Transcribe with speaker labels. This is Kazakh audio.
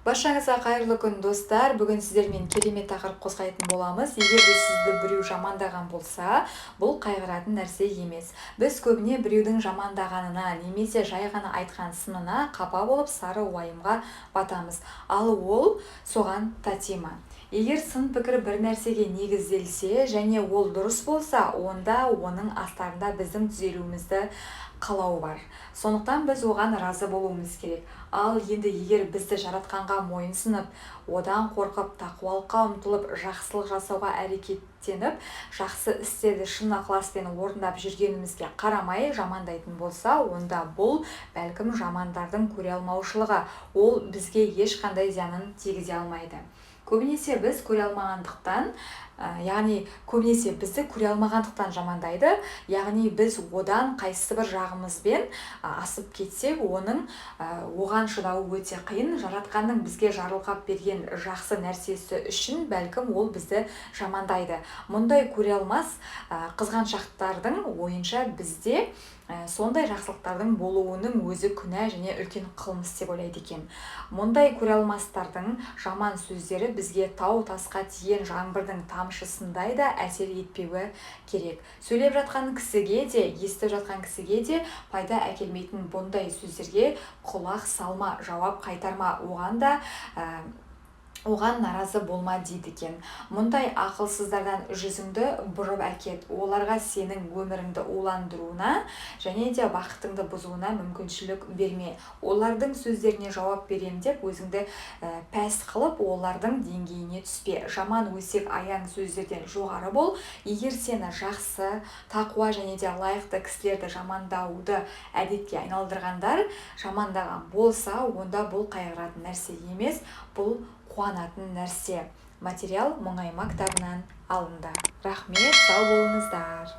Speaker 1: Баршаңызға қайырлы күн, достар! Бүгін сіздермен керемет тақырып қозғайтын боламыз. Егер де сізді біреу жамандаған болса, бұл қайғыратын нәрсе емес. Біз көбіне біреудің жамандағанына немесе жай ғана айтқан сынына қапа болып, сары уайымға батамыз. Ал ол соған тати ма? Егер сын пікір бір нәрсеге негізделсе және ол дұрыс болса, онда оның астарында біздің түзелуімізді қалау бар. Сондықтан біз оған разы болуымыз керек. Ал енді егер бізді Жаратқанға мойынсұнып, одан қорқып, тақуалыққа ұмтылып, жақсылық жасауға әрекеттеніп, жақсы істерді шын ықыласпен орындап жүргенімізге қарамай жамандайтын болса, онда бұл бәлкім жамандардың көре алмаушылығы. Ол бізге ешқандай зиянын тигізе алмайды. Көбінесе біз көре алмағандықтан, яғни көбінесе бізді көре алмағандықтан жамандайды. Яғни біз одан қайсы бір жағымызбен асып кетсек, оның оған шыдауы өте қиын. Жаратқанның бізге жарылқап берген жақсы нәрсесі үшін бәлкім ол бізді жамандайды. Мұндай көре алмас қызғаншақтардың ойынша, бізде сондай жақсылықтардың болуының өзі күнә және үлкен қылмыс деп ойлайды екен. Мұндай көре алмастардың жаман сөздері бізге тау тасқа тиген жаңбырдың тамшысындай да әсер етпеуі керек. Сөйлеп жатқан кісіге де, естіп жатқан кісіге де пайда әкелмейтін бұндай сөздерге құлақ салма, жауап қайтарма, оған да оған наразы болма дейді екен. Мұндай ақылсыздардан жүзіңді бұрып әкет. Оларға сенің өміріңді уландыруына және де бақытыңды бұзуына мүмкіншілік берме. Олардың сөздеріне жауап берем деп өзіңді пәс қылып, олардың деңгейіне түспе. Жаман өсек аяң сөздерден жоғары бол. Егер сені жақсы, тақуа және де лайықты кісілерді жамандауды әдетке айналдырғандар жамандаған болса, онда бұл қайғыратын нәрсе емес, бұл қуанатын нәрсе. Материал «Мұңайма» кітабынан алынды. Рахмет, сау болыңыздар!